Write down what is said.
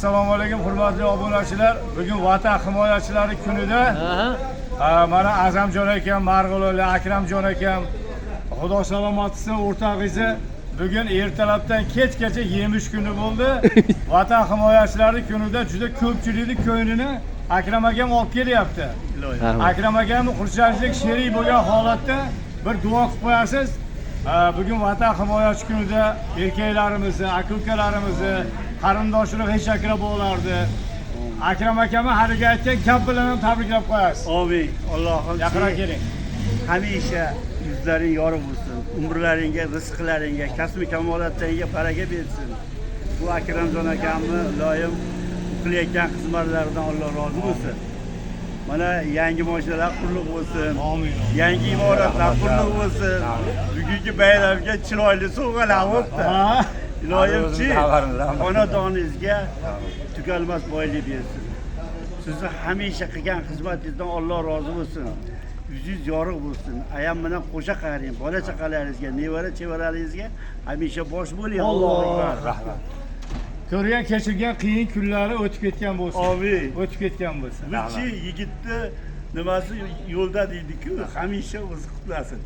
Assalomu alaykum, hurmatli obunachilar. Bugun Vatan himoyachilari kunida mana Azamjon akam, Marg'ilonlik Akramjon akam, Xudo salomat qilsin o'rtog'ingizni, bugun ertalabdan kechgacha yemish kuni bo'ldi. Vatan himoyachilari kunida juda ko'pchilikni ko'nglini Akram akam olib kelyapti. Akram akam xursandchilik sherik bo'lgan holatda bir duo qilib qo'yasiz. Bugun Vatan himoyachi kunida erkaklarimizni, aka ukalarimizni, qarindosh urug', hech akrabolarni Akram akamni haligi aytgan gap bilan ham tabriklab qo'yasiz. Amin. Allohim Yaqinroq keling. Hamisha yuzlaring yorug' bo'lsin, umrlaringga, rizqlaringga, kasbi kamolatlaringga baraka bersin. Bu Akramjon akamni iloyim qilayotgan xizmatlaridan Alloh rozi bo'lsin. Mana yangi mashinalar quriliq bo'lsin. Amin. Yangi imoratlar quriliq bo'lsin. Bugungi bayramga chiroyli sovg'alar bo'libdi. Iloyimchi xonadoningizga tugalmas boylik bersin. Sizni hamisha qilgan xizmatingizdan Alloh rozi bo'lsin. Yuzingiz yorug' bo'lsin. Ayam bilan qo'sha qaring, bola chaqalaringizga, nevara chevaralaringizga hamisha bosh bo'ling. Allohu akbar. Rahmat. Ko'rgan, kechirgan qiyin kunlari o'tib ketgan bo'lsin. Amin. O'tib ketgan bo'lsin. Buchi yigitni nimasi yo'lda deydi-ku, hamisha o'zi qutlasin.